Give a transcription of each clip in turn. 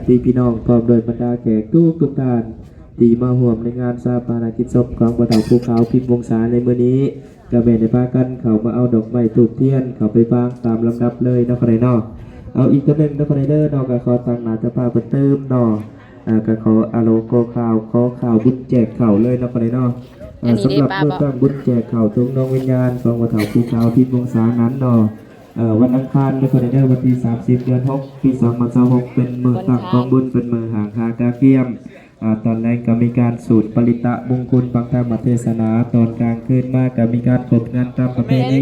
ທີ່ພີ່ນ້ອງພ້ອມດ້ວຍບັນດາແຂກທຸກໆທ່ານ ທີ່ມາຮ່ວມໃນງານຊາປະນະກິດສົບຂອງພໍ່ເຖົ້າພູຂາວ ພິມວົງສາ ໃນມື້ນີ້ ກໍແມ່ນໄດ້ພາກັນເຂົ້າມາເອົາດອກໄມ້ທູບທຽນເຂົ້າໄປວາງຕາມລຳດັບເລີຍເນາະ ຄະແນນເນາະ. ເອົາອີກເທື່ອໜຶ່ງເນາະ ຄະແນນເດີເນາະ ກໍຂໍຕາງໜ້າເຈົ້າພາບເພິ່ນຕື່ມເນາະ ອ່າ ກໍຂໍອາໂລໂກຂ່າວ ຂໍຂ່າວບຸນແຈກເຂົ້າເລີຍເນາະ ຄະແນນເນາະ. ອ່າ ອັນນີ້ເດ້ ສຳລັບມື້ຕັ້ງບຸນແຈກເຂົ້າທຸງດວງວິນຍານຂອງພໍ່ເຖົ້າພູຂາວ ພິມວົງສາ ນັ້ນເນາະ ເອີ ວັນອັງຄານເດີ ຄະແນນເດີ ວັນທີສາມສິບ ເດືອນຫົກ ປີສອງພັນຊາວຫົກ ເປັນມື້ຕັ້ງກອງບຸນ ເປັນມື້ຫ້າງຄາກາກຽມ. ອ່າ ຕອນແລງກໍມີການສູດປະລິດຕະມຸງຄຸນຟັງທຳມະເທດສະໜາ, ຕອນກາງຄືນມາກໍມີການກົບເງິນຕາມປະເພນີ.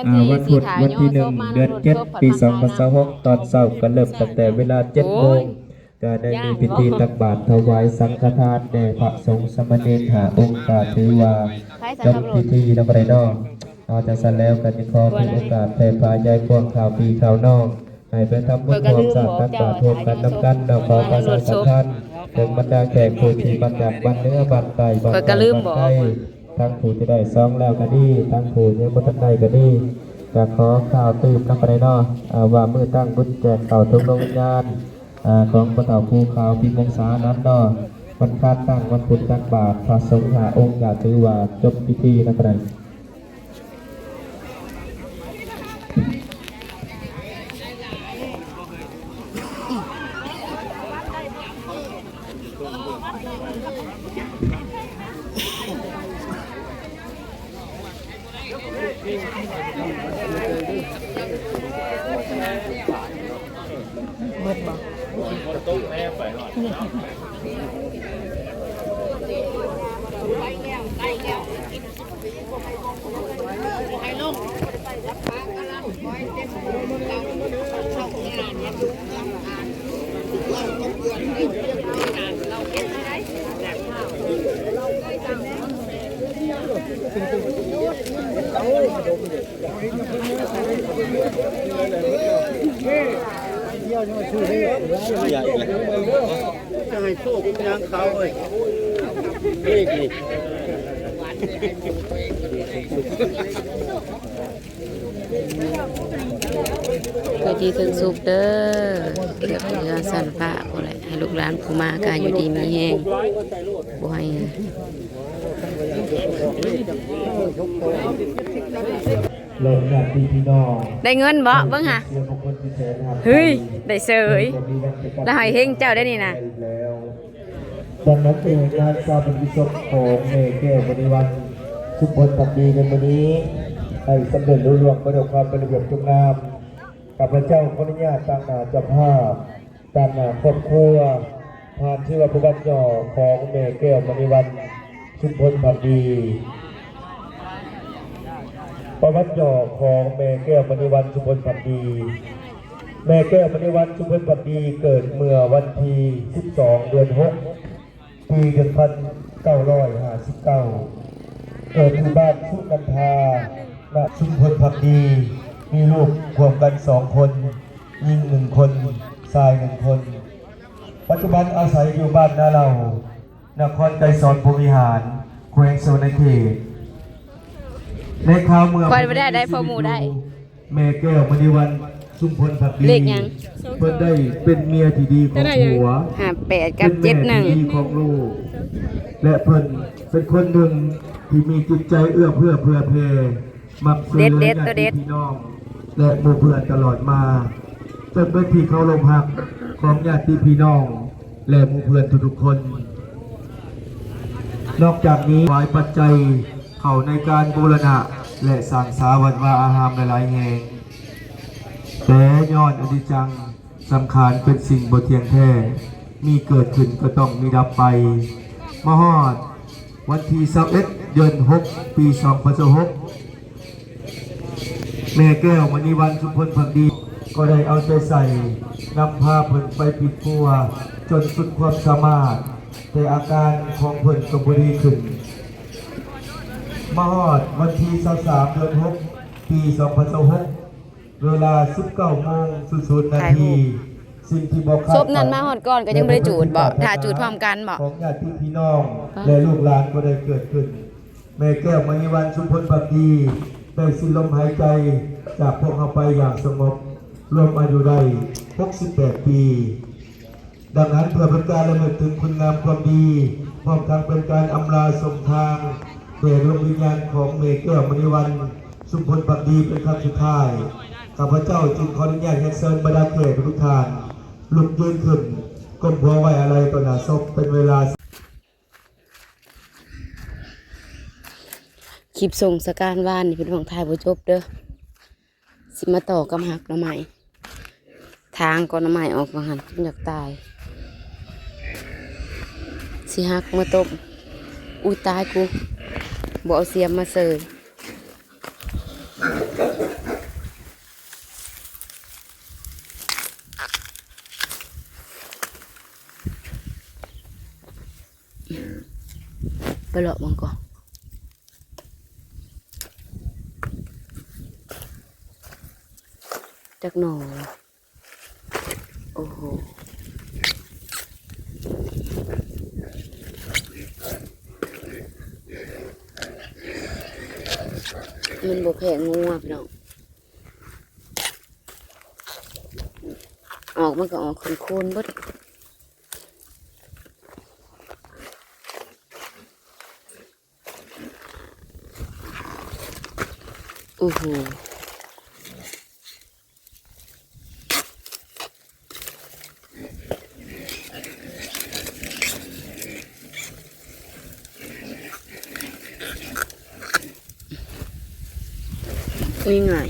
ອ່າ ວັນພຸດ ວັນທີໜຶ່ງ ເດືອນເຈັດ ປີສອງພັນຊາວຫົກ ຕອນເຊົ້າກໍເລີ່ມຕັ້ງແຕ່ເວລາເຈັດໂມງ ກໍໄດ້ມີພິທີຕັກບາດຖວາຍສັງຄະທານແດ່ພະສົງສາມະເນນຫ້າອົງ ກໍຖືວ່າຈົບພິທີເນາະ ຄະແນນເນາະ. ເອົາ ຈັ່ງຊັ້ນແລ້ວກໍຊິຂໍເປັນໂອກາດແຜ່ພາຍາຍພວກຂ່າວພີ່ຂ່າວນ້ອງ ໃຫ້ໄປທຳບຸນຮ່ວມສ້າງຕັກບາດຮ່ວມກັນນຳກັນເນາະ. ຂໍປະຊາສຳພັນເຖິງບັນດາແຂກຜູ້ທີ່ມາຈາກບ້ານເໜືອ ບ້ານໃຕ້ ບ້ານໃຕ້ ບ້ານໃຕ້ ທັງຜູ້ທີ່ໄດ້ຊອງແລ້ວກໍດີ ທັງຜູ້ຍັງບໍ່ທັນໄດ້ກໍດີ ກໍຂໍກ່າວຕື່ມນຳກັນເນາະ ອ່າ ວ່າມື້ຕັ້ງບຸນແຈກເຂົ້າທຸງດວງວິນຍານ ອ່າ ຂອງພໍ່ເຖົ້າພູຂາວ ພິມວົງສາ ນັ້ນເນາະ ວັນຄານຕັ້ງ ວັນພຸດຕັກບາດ ພະສົງຫ້າອົງ ກໍຖືວ່າຈົບພິທີນຳກັນ. ເບິດບໍ່? ຈະໃຫ້ໂຊກຍາງຂາວເອີຍ ເລກນີ້ ເພື່ອທີ່ເຖິງສຸກເດີ ເກັບເຮືອສັນພະພຸ້ນແຫຼະ ໃຫ້ລູກຫຼານຜູ້ມາກະຢູ່ດີມີແຮງ ບໍ່ໃຫ້ ແລະ ຍາດຕິພີ່ນ້ອງ ໄດ້ເງິນບໍ່? ເບິ່ງຫາ ເຮີ້ຍ ໄດ້ເສີຍ ລະໃຫ້ເຮັງເຈົ້າໄດ້ນີ້ນະ. ດັ່ງນັ້ນເອງ ງານຊາປະນະກິດສົບຂອງແມ່ແກ້ວມະນີວັນ ຊຸມພົນພັກດີ ໃນມື້ນີ້ ໃຫ້ສຳເລັດລຸລ່ວງໄປດ້ວຍຄວາມເປັນລະບຽບສົງບງາມ. ຂ້າພະເຈົ້າຂໍອະນຸຍາດຕາງໜ້າເຈົ້າພາບ ຕາມໜ້າຄອບຄົວ ຜ່ານຊື່ວ່າປະຫວັດຫຍໍ້ຂອງແມ່ແກ້ວມະນີວັນ ຊຸມພົນພັກດີ. ປະຫວັດຫຍໍ້ຂອງແມ່ແກ້ວມະນີວັນ ຊຸມພົນພັກດີ. ແມ່ແກ້ວມະນີວັນ ຊຸມພົນພັກດີ ເກີດເມື່ອວັນທີສິບສອງ ເດືອນຫົກ ປີໜຶ່ງພັນເກົ້າຮ້ອຍຫ້າສິບເກົ້າ ເກີດທີ່ບ້ານສຸນັນທາ ນະ ຊຸມພົນພັກດີ ມີລູກຮ່ວມກັນສອງຄົນ ຍິງໜຶ່ງຄົນ ຊາຍໜຶ່ງຄົນ. ປັດຈຸບັນອາໄສຢູ່ບ້ານນາເຫຼົ່າ ນະຄອນໄກສອນພົມວິຫານ ແຂວງສະຫວັນນະເຂດ. ໃນຄາວເມື່ອ ຂ້ອຍບໍ່ໄດ້ໄດ້ ພໍ່ໝູ່ໄດ້ ແມ່ແກ້ວມະນີວັນ ຊຸມພົນພັກດີ ເລກຫຍັງ? ເພິ່ນໄດ້ເປັນເມຍທີ່ດີຂອງຜົວ ຫ້າແປດກັບເຈັດໜຶ່ງ ເປັນແມ່ທີ່ດີຂອງລູກ ແລະ ເພິ່ນເປັນຄົນໜຶ່ງທີ່ມີຈິດໃຈເອື້ອເຟື້ອເຜື່ອແຜ່ ມັກຊ່ວຍເຫຼືອຍາດຕິພີ່ນ້ອງ ແລະ ໝູ່ເພື່ອນຕະຫຼອດມາ ຈົນເປັນທີ່ເຄົາລົບຮັກຂອງຍາດຕິພີ່ນ້ອງ ແລະ ໝູ່ເພື່ອນທຸກໆຄົນ. ນອກຈາກນີ້ ຖວາຍປັດໄຈເຂົ້າໃນການບູລະນະ ແລະ ສ້າງສາວັດວາອາຮາມຫຼາຍໆແຫ່ງ, ແຕ່ຍ້ອນອະນິດຈັງ ສັງຂານເປັນສິ່ງບໍ່ທ່ຽງແທ້, ມີເກີດຂຶ້ນກໍຕ້ອງມີດັບໄປ. ມາຮອດວັນທີຊາວເອັດ ເດືອນຫົກ ປີສອງພັນຊາວຫົກ ແມ່ແກ້ວມະນີວັນ ຊຸມພົນພັກດີ ກໍໄດ້ເອົາໃຈໃສ່ນຳພາເພິ່ນໄປປິ່ນປົວຈົນສຸດຄວາມສາມາດ, ແຕ່ອາການຂອງເພິ່ນກໍບໍ່ດີຂຶ້ນ. ມາຮອດວັນທີຊາວສາມ ເດືອນຫົກ ປີສອງພັນຊາວຫົກ ເວລາສິບເກົ້າໂມງສູນນາທີ ສິ່ງທີ່ບໍ່ຄາດຝັນ ສົບນັ້ນມາຮອດກ່ອນກໍຍັງບໍ່ໄດ້ຈູດບໍ? ຖ້າຈູດພ້ອມກັນບໍ? ຂອງຍາດຕິພີ່ນ້ອງ ແລະ ລູກຫຼານກໍໄດ້ເກີດຂຶ້ນ. ແມ່ແກ້ວມະນີວັນ ຊຸມພົນພັກດີ ໄດ້ສິ້ນລົມຫາຍໃຈຈາກພວກເຮົາໄປຢ່າງສະຫງົບ, ລວມອາຍຸໄດ້ຫົກສິບແປດປີ. ດັ່ງນັ້ນ ເພື່ອເປັນການລຳນຶກເຖິງຄຸນງາມຄວາມດີ ພ້ອມທັງເປັນການອຳລາສົ່ງທາງແດ່ດວງວິນຍານຂອງແມ່ແກ້ວມະນີວັນ ຊຸມພົນພັກດີ ເປັນຄັ້ງສຸດທ້າຍ, ຂ້າພະເຈົ້າຈຶ່ງຂໍອະນຸຍາດຮຽນເຊີນບັນດາແຂກທຸກທ່ານ ລຸກຢືນຂຶ້ນ ກົ້ມຫົວໄວ້ອາໄລຕໍ່ໜ້າສົບເປັນເວລາ ຄລິບສົ່ງສະການວານນີ້ ພີ່ນ້ອງ ຖ່າຍບໍ່ຈົບເດີ້. ຊິມາຕໍ່ກັບຫັກໜໍ່ໄມ້ ຖາງກໍໜໍ່ໄມ້ອອກວ່າຫັ້ນ ຢາກຕາຍ ຊິຫັກມາຕົ້ມ. ອຸ້ຍ ຕາຍກູ ບໍ່ເອົາສຽມມາເສີຍ. ໄປເລາະເບິ່ງກ່ອນ ຈັກໜໍ່. ໂອ້ໂຫ ມັນບໍ່ແພ້ງົວ ພີ່ນ້ອງ ອອກມັນກໍອອກໂຄນໆເບິດ. ໂອ້ໂຫ ນີ້ງ່າຍ.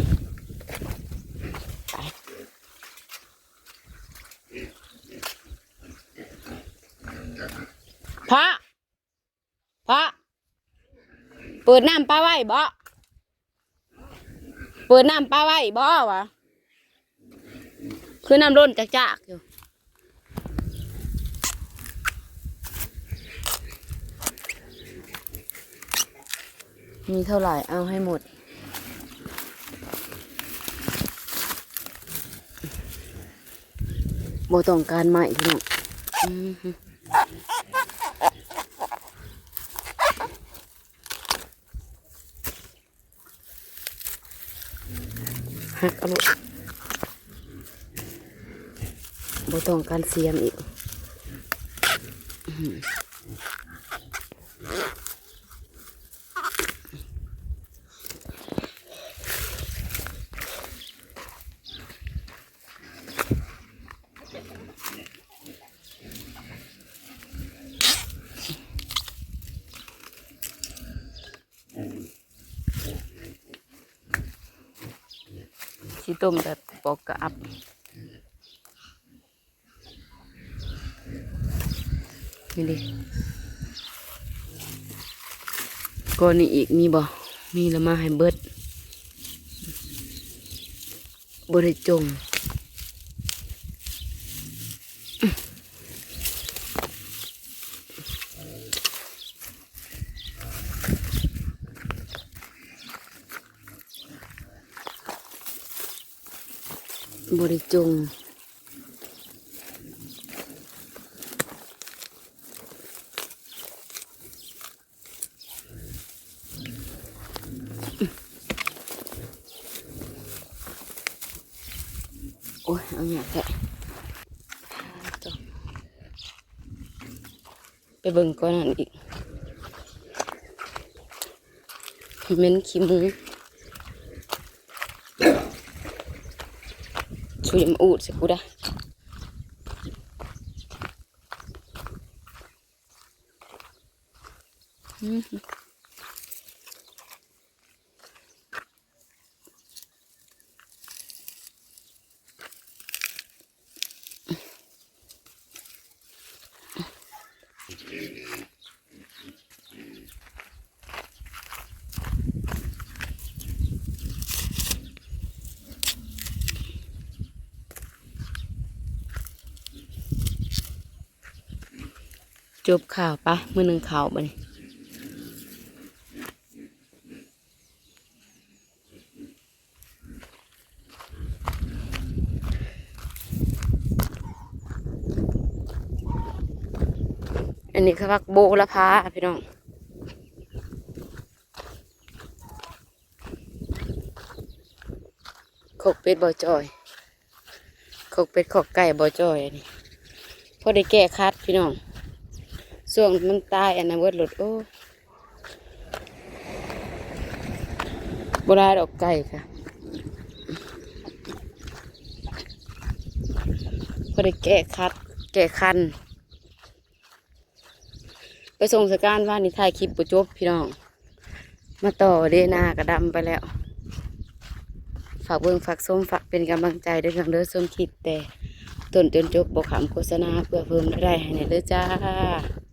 ພະ ພະ ເປີດນ້ຳປາໄວ້ບໍ? ເປີດນ້ຳປາໄວ້ບໍວະ? ຄືນ້ຳລົ້ນຈາກໆຢູ່. ມີເທົ່າໃດເອົາໃຫ້ໝົດ. ບໍ່ຕ້ອງການໄມ້ ພີ່ນ້ອງ. ອືມ ຫັກເອົາໂລດ ບໍ່ຕ້ອງການສຽມອີກ. ອືມ ຊິຕົ້ມແບບປອກກະອັບ ນີ້ເດ້. ກ້ອນນີ້ອີກມີບໍ່? ມີລະມາໃຫ້ເບິດ ບໍ່ໄດ້ຈົ່ງ. ບໍ່ໄດ້ຈົ່ງ. ໂອ້ຍ ເອົາຫຍັງແທ້. ໄປເບິ່ງກ່ອນນັ້ນອີກ ເໝັນຂີ້ໝູ. ສູຢ່າມາອູດໃສ່ກູເດີ້. ອືມ ຈົບຂ່າວ ໄປ ມື້ໜຶ່ງເຂົ້າບັດນີ້. ອັນນີ້ຄືຜັກໂບລະພາ ພີ່ນ້ອງ. ຄົກເປັດບໍ່ຈ່ອຍ ຄົກເປັດ ຄົກໄກ່ບໍ່ຈ່ອຍ ອັນນີ້ ພໍໄດ້ແກ້ຂັດພີ່ນ້ອງ ຊ່ວງມັນຕາຍອັນນັ້ນເບິດໂລດ ໂອ້ ບໍ່ຫຼາຍດອກໄກ່ກະ ພໍໄດ້ແກ້ຂັດ ແກ້ຄັນ ໄປສົ່ງສະການວານນີ້ ຖ່າຍຄລິບບໍ່ຈົບພີ່ນ້ອງ ມາຕໍ່ເດ້ ນາກະດຳໄປແລ້ວ. ຝາກເບິ່ງຝາກຊົມ ຝາກເປັນກຳລັງໃຈເດີພີ່ນ້ອງເດີ ຊົມຄລິບແຕ່ຕົ້ນຈົນຈົບ ບໍ່ຂ້າມໂຄສະນາ ເພື່ອເພີ່ມລາຍໄດ້ໃຫ້ແດ່ເດີຈ້າ.